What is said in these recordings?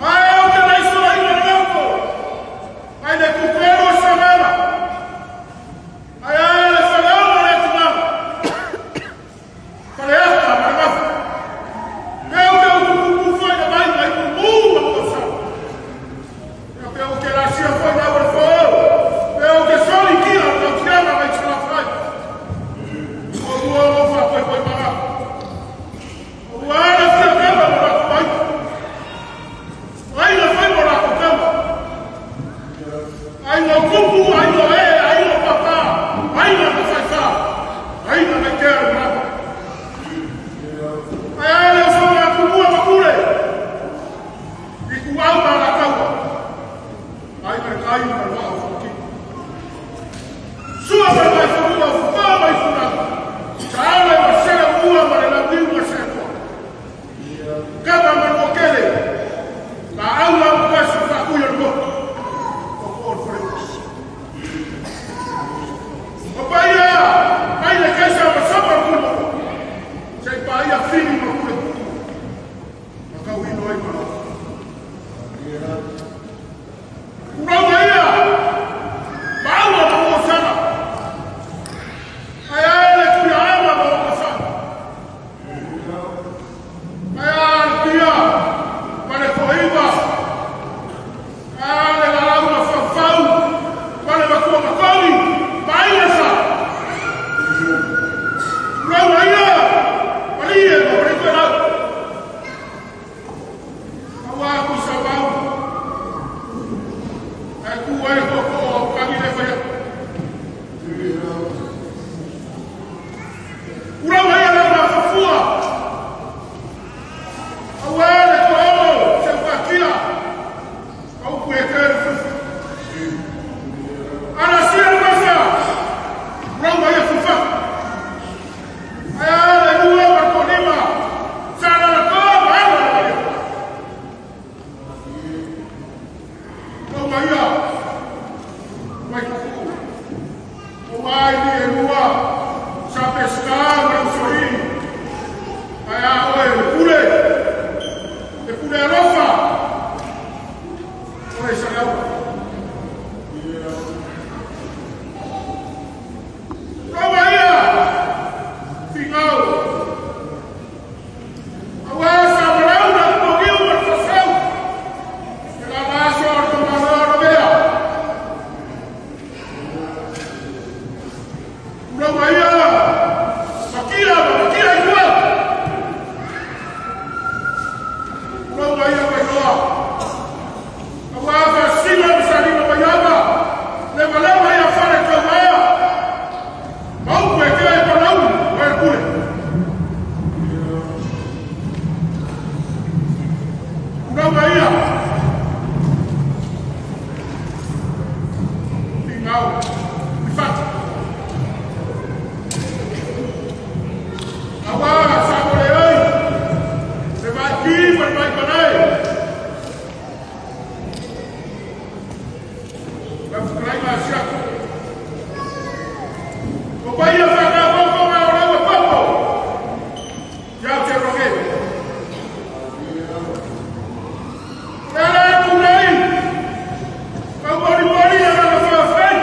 Ae ou te laisoaina le ofo, mai le tutuelu o Samoa. Ae a le faleono o le atinaga, Faleata ma le Mafa. Peu te utupupu foi na mai mai mumu ma puasa. Ia peu te lasia foi na ua fo. Peu te soli kia o tau tiana mai Salafai. O ua o fa poi poi mara. O ua ana fia kama mo lako mai. Ai na fai mo lako kama. Ai no kupu, ai no e, ai no papa, ai na mafaifa, ai na mai kea o mama. Ai ai le usoga a kumua ma pule, i ku au ma la kaua, ai mai kai ma le waa o. Sua mai mai fanua, fa mai funaga, saala ma sele ua ma le launiu ma sekoa. Kama manuakele, la au la mukasi fa uia le moku, o ko o le fale. O paia, mai le kaisa ma sapa le kula, sei paia fili ma kule kuku, ma kau ino ai ma. Kurauga ia, maua ma uosana, ai ai le kuia ama ma uosana. Ai a le pia, ma le koiwa, a le lalau ma faufau, ma le matua makoni, ma ia sa. Kurauga ia, malie ma mariko e lau. Aua ku sa mau. Ai ku ai ko ko kagi le whai. Kurauga ia lau la fafua. Aua le ko'o se ukakia. Au ku e kere fufu. Ana sia le masa. Kurauga ia fufa. Ai a le lua ma konima. Sa la la ko ma ala la ia. Kurauga ia. Mai kuku. O ai ni e lua. Sa pesca ma usoi. Ai a oe le pule. Le pule alofa. Oe sa lau. Kurauga ia. Fingau. Aua sa malau na kumogiu ma le fasau. E la laso o le tamaloa na mea. Kurauga ia. Makia ma makia i tua. Kurauga ia mailoa. Aua fasila ma salima maiava. Le malewa ia fale tauā. Maupu e kea e palau, o e pule. Kurauga ia. Fingau. Ifatu. Aua sa mo le oi. Le vai ki ma le vai manai. La whakaraiga a siako. Ko paia whakawaukonga o raua popo. Ia te rohe. Le ala e tūrei. Kau mori mori a rana whawhai.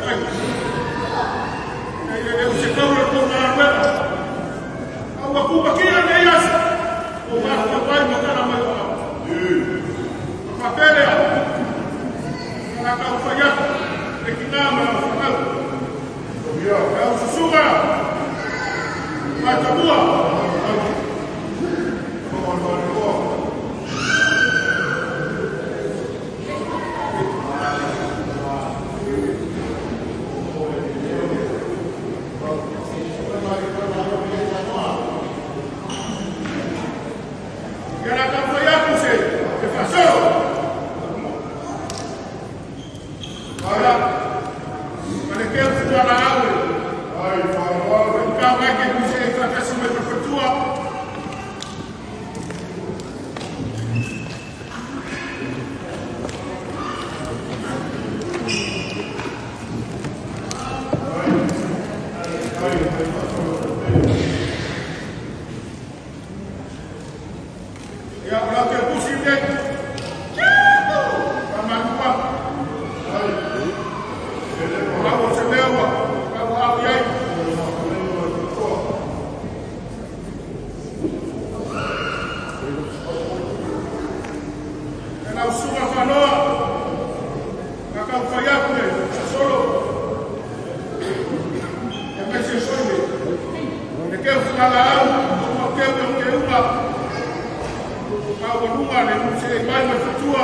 fai. E le o se tau le kou galuega. A ua tumatia lenei aso, ua mafaufau ai ma tala mai o au. Ona faapea lea, o le a taumafai atu le tina ma lana fanau. Lau susuga Matamua. Ia o le a taumafai atu se faasolo. Ia, ma le teu fualaau e tau mai ke puse e faatasi mai ma faletua. Ia, o lau teu pusi lenei. Faamalulu atu. Lau o se mea ua lau au i ai. E lau susuga Faaloa, na taumafai atu le sosolo. Ia mai se soi le teu fualaau, o teu e o teuga, maualuga le se mai mai fatua.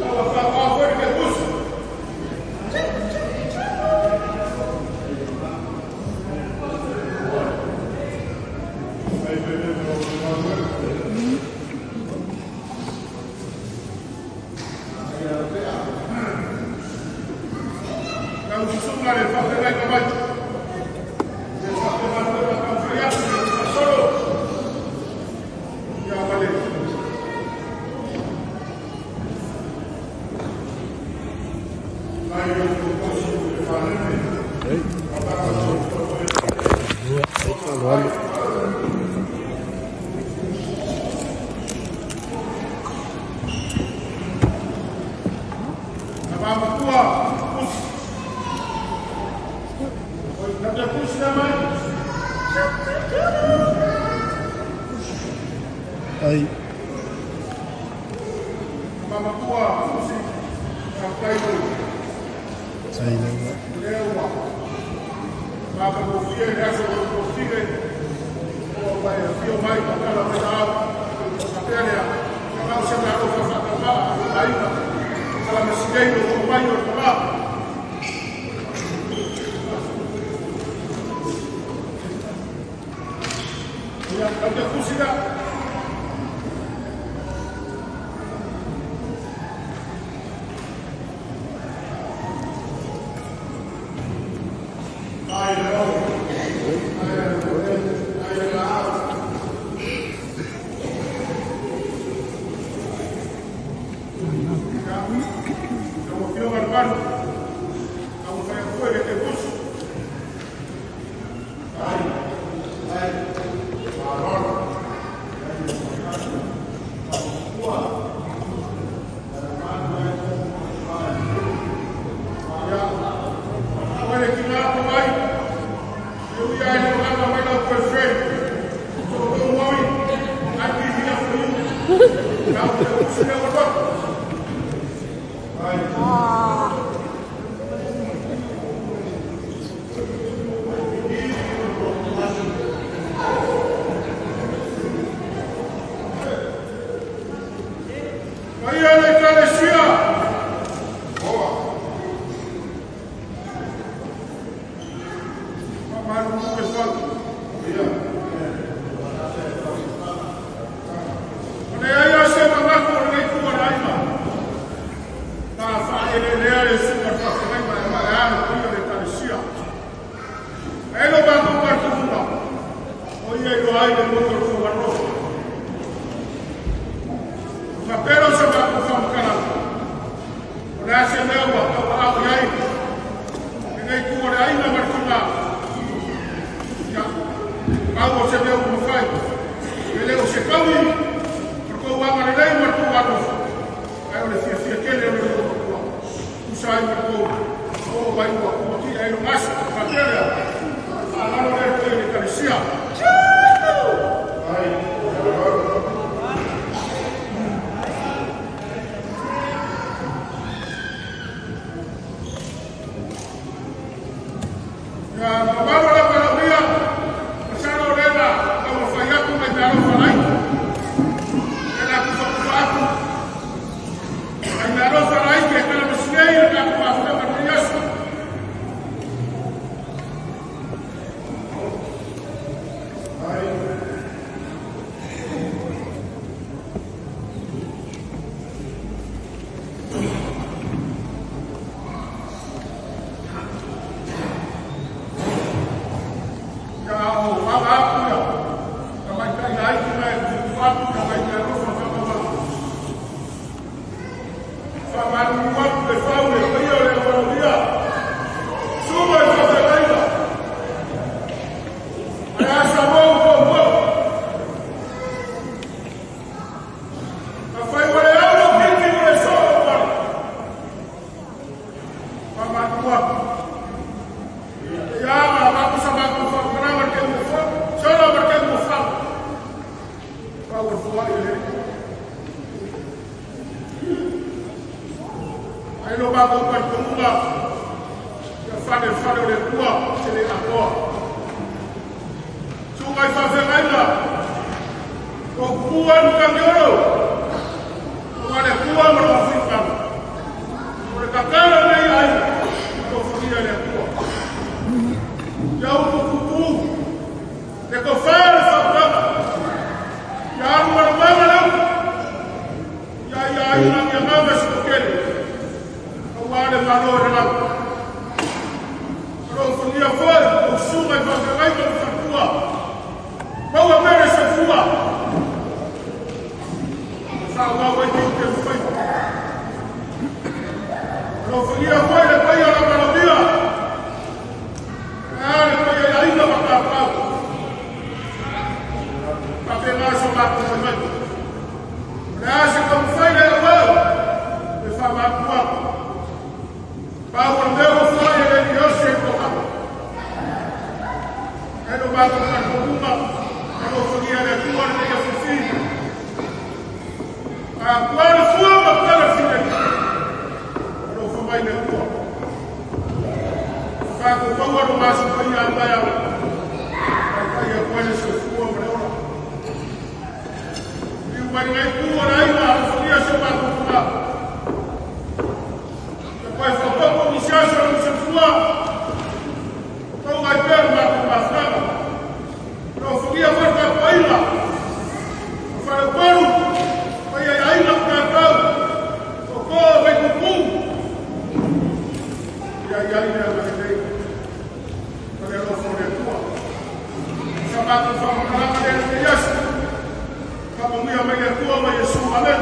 Lau whakawau foi le pusi. Lau susuga le whakawai ka mai. Le whakawai ka taumafai atu le sosolo. Ia ma le Alu alu. Na mamatua pusi. Na te pusi na mai. Ai. Na mamatua pusi. Ka tai mo Ai lava. lea ua mafagofie le aso o tofile o mai afio mai patala mai au faapea lea kamau se meaalofa faatauvaa aiga falamasinaina o mai o le tama. Ia lau te pusi la. Lau afioga le malu taumafai atu foi le te pusi. Ia le tina po mai e ui ai le ogata mai lau boyfriend. So don't worry, I'll be here for you. Lau te pusi le ua. Paia le Ekalesia. Faamalumu le fau. O le ai a se manatu o lenei tu o le aiga. Na faaelelea le susuga le faafeagaiga e ma e a le paia o le Ekalesia. E lo matou talitonuga, o ia iloa ai le motu o le faualofa. Faapea o se matou faamatalaga. O le a se mea ua tauaao i ai lenei tu o le aiga ma le tina. Ia, pau o se mea ua mafai. E le o se taui, o le tou agalelei ma le tou alofa. atu na ngai le alofa whakamama. Whamalulu atu le whau le paia o le awalolia. Suma i whawhengaina. Ai asa mou mou mou. Ka whai wale au o kiti o le soo o wale. Whamalulu atu. Ia ma maku sa maku whakamana ke mo fa. Solo ma ke mo fa. Pau o fua i le. Ai lo maku pa tunga. Ia whane whane o le kua te le akoa. Sunga i whawhengaina. O kua nukangioro. O ngā le kua ma lo whikanga. O le kakara nei ai. O whangia le kua. Ia upu kupu. Le ko whare whautanga. Ia aru aru manga lau. Ia ia ai nang ia manga sipokele. Au ane malo re lau. Ro whangia foi. O sunga i whawhengaina o whakua. Maua mere se fua. Sa wau ai te te whai. Ro whangia foi le paia la malomia. A le paia ia ina makapau. Ka pe ngā so māku mai mai. Le ase ka mwhai le awau. Le wha māku aku. Pau o mea o whai e le ni ose ko hapa. E no māku ka komunga. E no whangia le kua le ia whiwhi. A kua le fua ma kua le whine. E no whamai le kua. Whako paua no masu pai a mai au. Kai kai a kua le se fua ma le ora. I umai ngai kua na aina a whangia se māku kuma. Te koe whakoko ni siasa no se fua. Kau ngai peru māku mafanga. No whangia whaka paila. O whare paru. Pai ai aina kākau. O ko vai kuku. Ia ia ia mai nei. O le alofa o le Atua. Sa mātou whakamaranga le le Yesu. Whakamuia mai le Atua mai Yesu. Amen.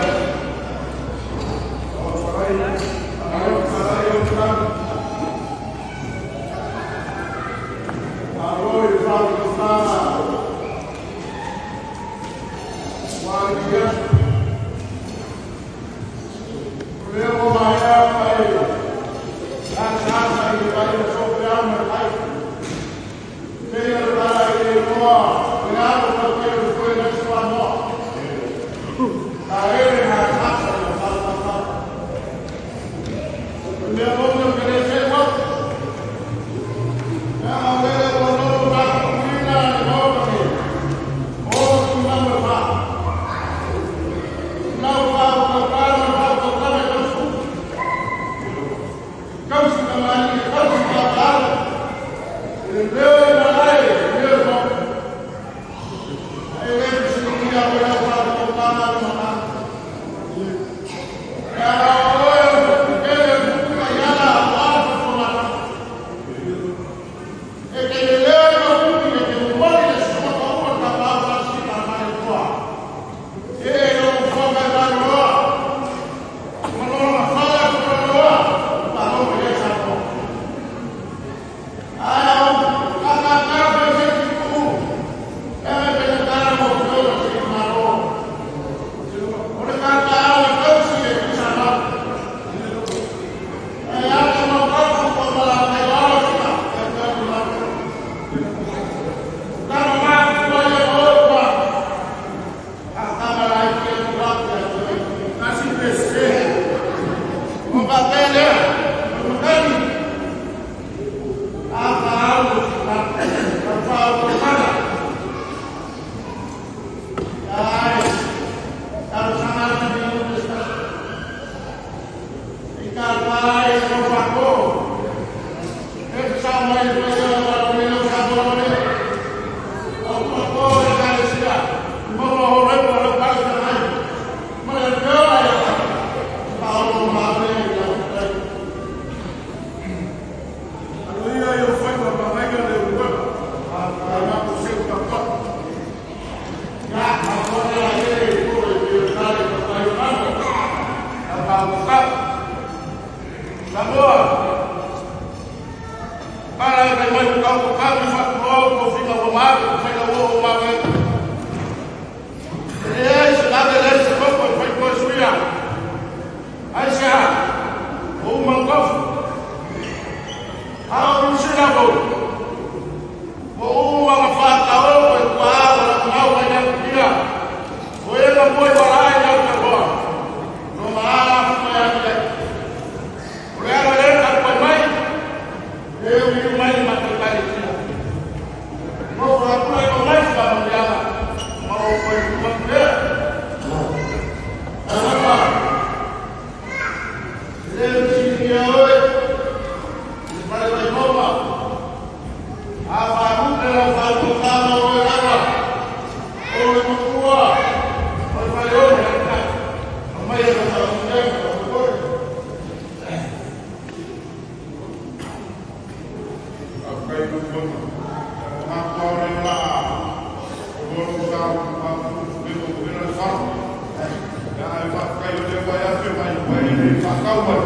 tau mai,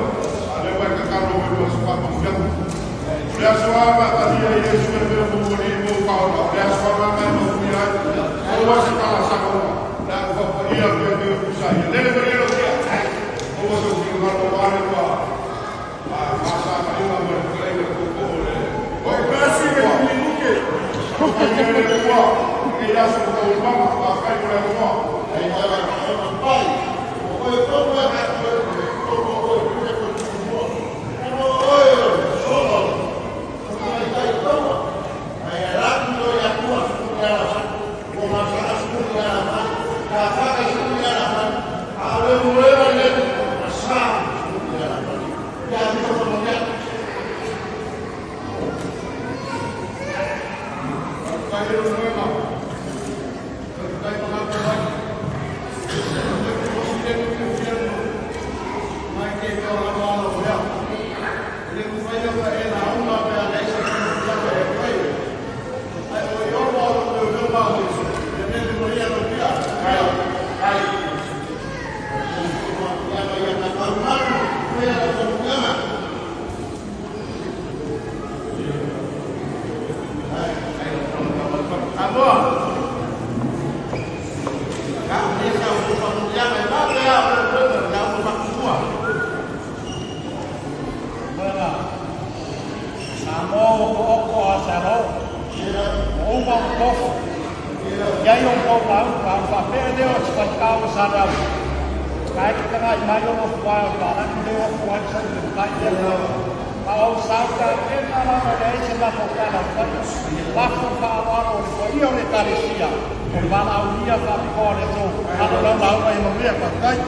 a lea ua e tatalo mai mo se faamanuiaga. O le aso lava e talia ai Iesu e mea mulimuli mo faola, o le aso lava e manuia ai. Maua se talosaga uma, le a faapaia pea pea pusa ia. Lele malie lau tia. Maua sou finagalo aua le ua faasagaina ma le fetalaiga i le tootoo o le Faafetai le Atua i lenei aso ma taualumaga. Faafetai mo le avanoa. Faafetai i lau Afioga. Faafetai malata mai. Samoa ua ooko a se alo, ua uma ona tofu, i ai outou lauga, ona faapea lea o se faitau a Saleaula, Ae te tagai mai o ofu ae o le valagi lea e ofu ai le sou matai lea. Ma ou sau tapena lava e leai se matou tala o faia. Lafo le faaaloalo o le paia o le Ekalesia, o le valaaulia faapitoa o le aso. Alo lau lauga ia manuia, faafetai.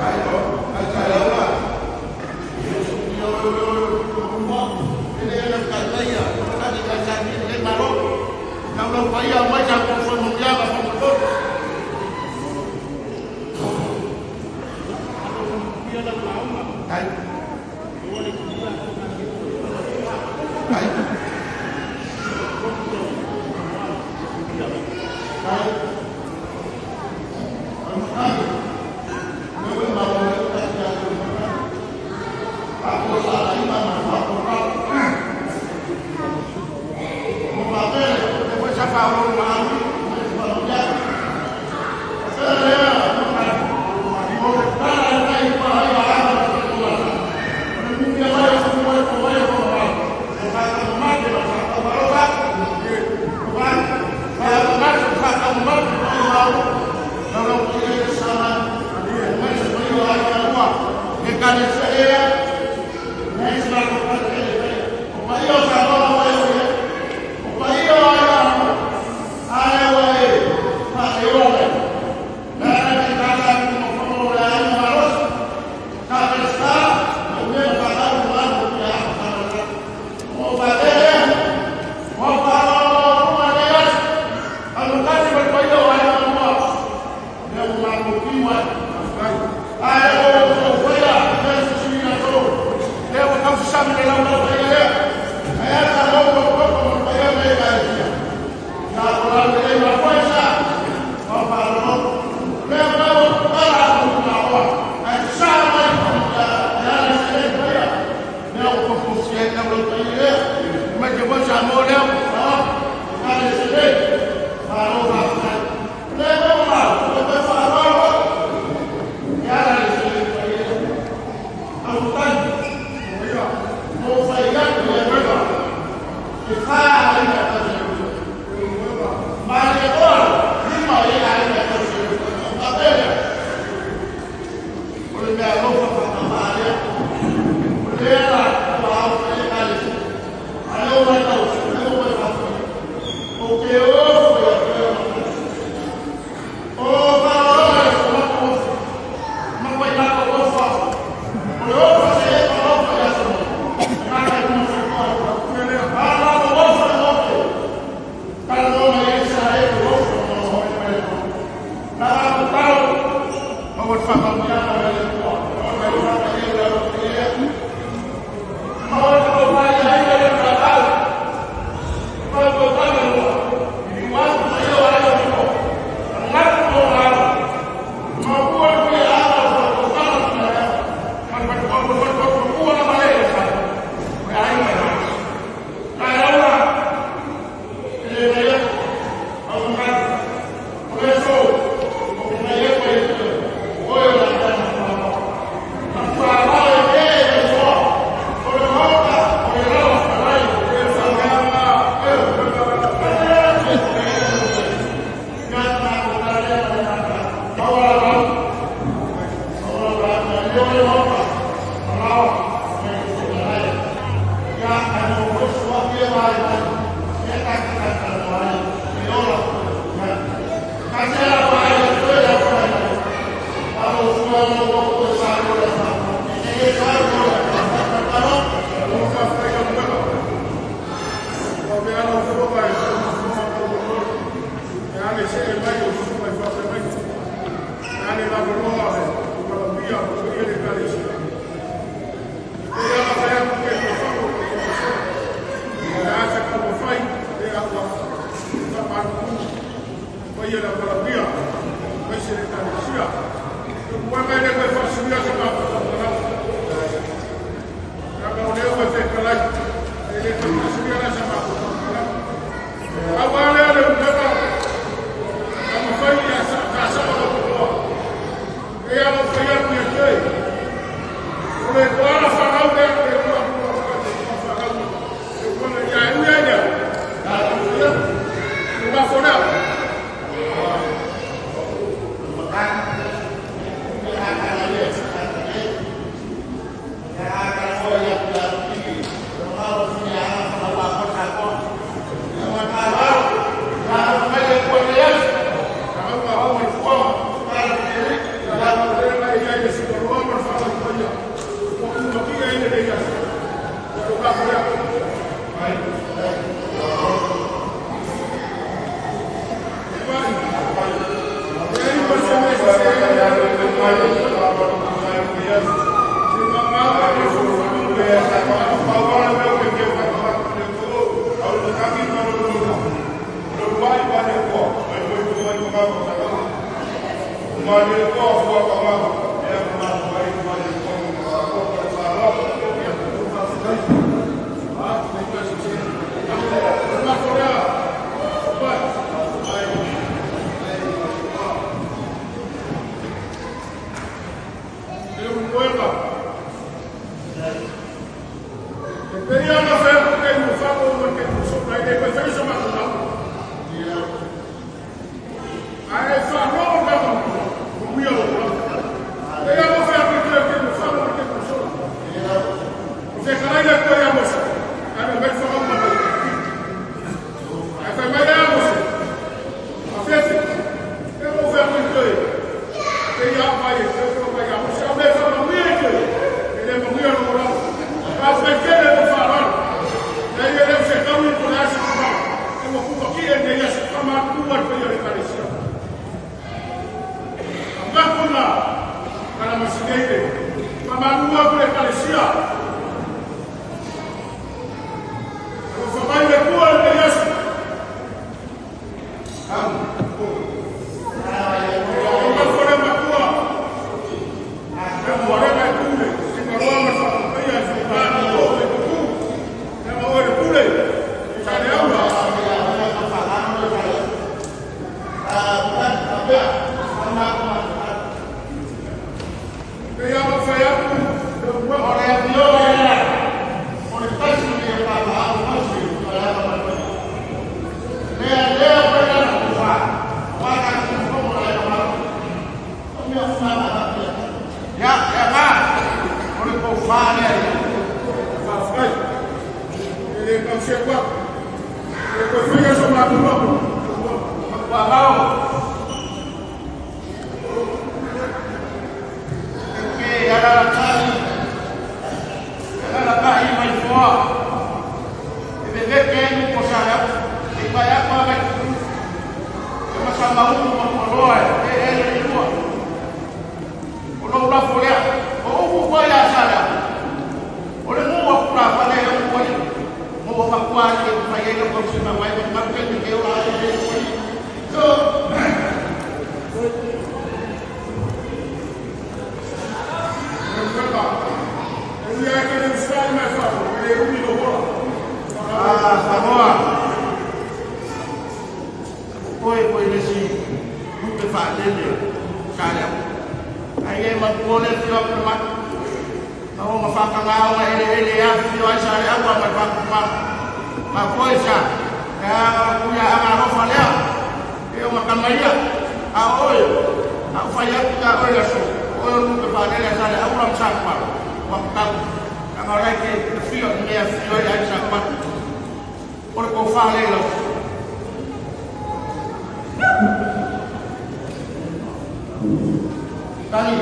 Tani.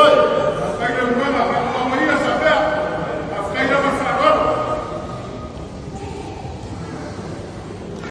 Mo.